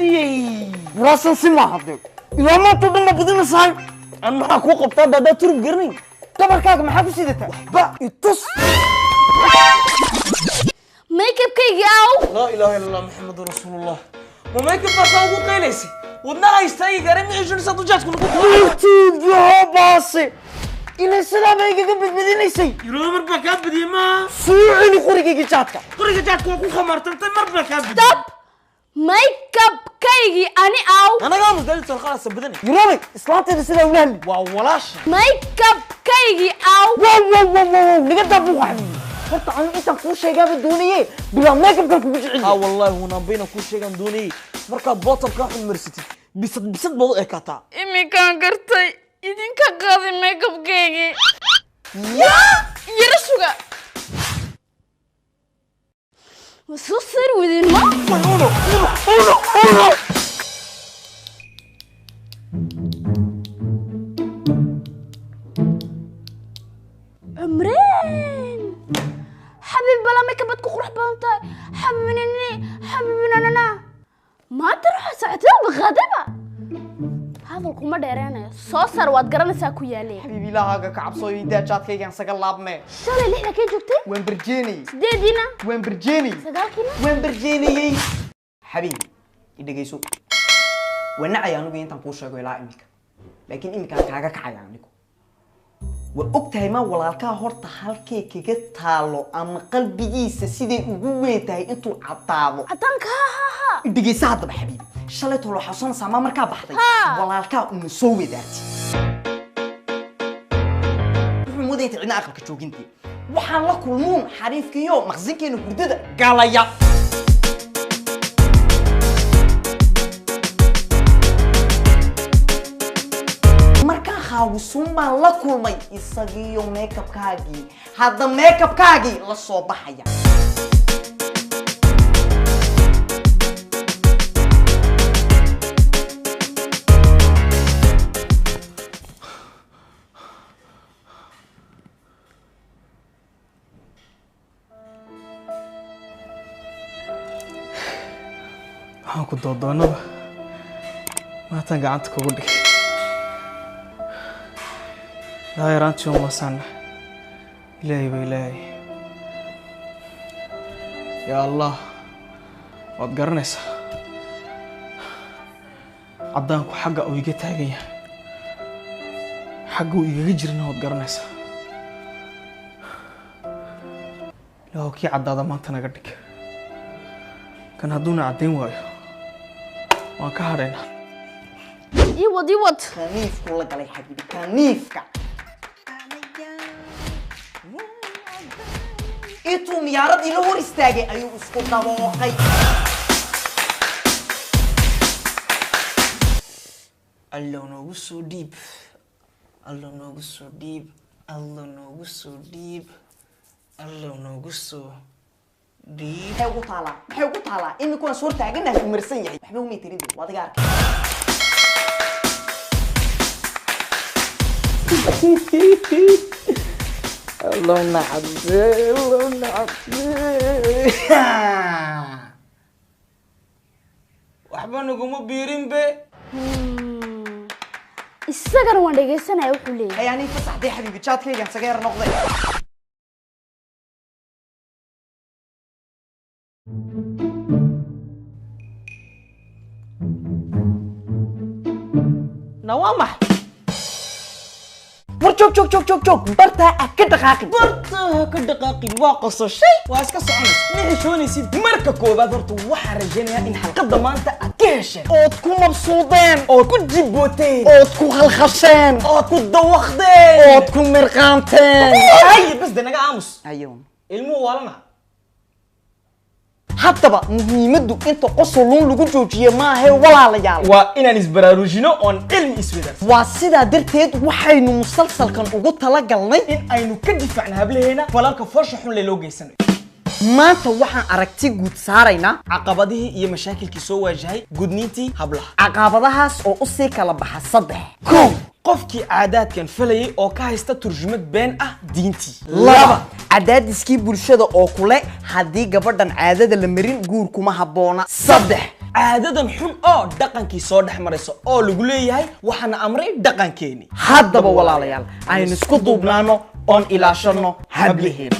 Badiyey. Waraasan si maaha dee, ilaa maanta dhan ma badinaysahay. An maxaa kuu qabtaa haddaa turub garanayn? Dhabarkaaga maxaa ku sidataa? Ba itus. Makeupkaygii aw? Laa ilaaha illa Allah, Maxamedun rasuulullah. Ma makeup baa saa ugu qaylaysay? Wadnaha istaagi garay, ma ceshanaysaa dujaadku nagu. Tuugaho baase, ilaa sidaa baa igaga badbadinaysay. Yuroodo, mar baa kaa badiyey maaha. Soo celi qorigaygii jaadka. Qoriga jaadka waa ku khamaartantay, mar baa kaa badiyey. Stop! Makeupkaygii ani aw? Anagaa musdalito khalaas badanay. Yurobay, islaanteeda sidaa ula hadli. Waa walaasha. Makeupkaygii aw? Wow wow wow wow, naga daa buuqa xabiibi. Horta anu intaan kuu sheegaaba doonaye, bilaa makeupkan kugu jecel. Haa wallahi, hunaanbayna kuu sheegaan doonayey. Markaad bootarkaa xun marsatid, bisad bisad baad u ekaataa. Iminkaan gartay, idinka qaaday makeupkaygii. Yara suga, ma soo saari weydeen ma? Uno uno uno uno. Cumreen xabiib, balaa makeup baad ku qurux badan tahay xabiibinini xabiibinanana. Maanta ruuxa socotaba baqaadaba, hadalkuma dheereenayo. Soo saar, waad garanaysaa ku yaalee. Xabiibi, ilaahaaga ka cabsooyo, idaa jaadkaygaan saga laabmee. Shalay 6da kee joogtay? Waan barjeenayey. 8diina? Waan barjeenayey. 9kiina? Waan barjeenayey. Xabiibi, i dhegayso, waan nacay anigu intaan kuu sheego ilaa iminka, laakiin iminkaan kaaga kacaya. Anigu waa og tahay ma walaalkaa horta halkay kaga taalo ama qalbigiisa siday ugu weyn tahay intuu caddaado. Caddaanka, ha ha ha. I dhegayso haddaba xabiibi, shalay tolo xasuunaysaa maa markaa baxday? Ha. Walaalkaa una soo wadaartay, wuxuu moodaya inta cidna aqalka joogintii. Waxaan la kulmuun xariifkiiyo maqsinkeena hurdada galaya. Markaan haawisuun baan la kulmay isagiiyo makeupkaagii, hadda makeupkaagii la soo baxaya. Waxaan ku doodoonaba maantaan gacanta kugu dhigay. Ilaa yaraantii un wasaana. Ilaahay ba ilaahay, yaa Allah, waad garanaysaa caddaanku xagga uu iga taagan yahay, xagga uu igaga jirna waad garanaysaa. Ilaahu kii caddaada maanta naga dhig. Kan hadduuna caddayn waayo, waan ka hadhaynaa. Ii wad, ii wad. Kaniifku la galay xabiibi, kaniifka intuu miyaaradii la hor istaagay ayuu isku dabooqay. Allow noogu soo dhiib, Allow noogu soo dhiib, Allow noogu soo dhiib, Allow noogu soo dhiib. Maxay ugu taalaa? Maxay ugu taalaa? Imika waan soo taaganahay, uu marsan yahay, waxba umay tirin de, waa adiga arkay. Allow nacabee, Allow nacabee, waxba naguma biirin be. Isagana waan dhegaysanaya wuxuu leeyahay. Hay, anii fasaxday xabiibi, jaadkaygaan saga yar noqday. Na waa maxay? War joog joog joog joog joog, bartaa ah ka dhaqaaqin. Barta ha ka dhaqaaqin, waa qososhay, waa iska soconaysa, ma xishoonaysid. Marka koowaad horta waxaan rajaynayaa in xalqadda maanta aad ka hesheen, ood ku mabsuudeen, ood ku jibooteen, ood ku khalkhasheen, ood ku dawaqdeen, ood ku mirqaanteen. Hay bas de, naga aamus. Ayo. Ilmuhu waalana. Haddaba muhiimaddu inta qosolun lagu joojiye maahe, walaalayaal. Waa inaan isbaraarujino oon cilmi isweydaarsan. Waa sidaa darteed waxaynu musalsalkan ugu talagalnay in aynu ka difaacno hablaheena falalka foosha xun le loo geysanayo. Maanta waxaan aragti guud saaraynaa caqabadihii iyo mashaakilkii soo waajahay gudniintii hablaha. Caqabadahaas oo usii kala baxa saddex: kow, qofkii caadaadkan falayay oo ka haysta turjumad been ah diintii; laba, cadaadiskii bulshada oo kule haddii gabadhan caadada la marin guur kuma habboona; saddex, Caadadan xun oo dhaqankii soo dhex maraysa oo lagu leeyahay waxaana amray dhaqankeeni. Haddaba walaalayaal, aynu isku duubnaano oon ilaashano hablaheena.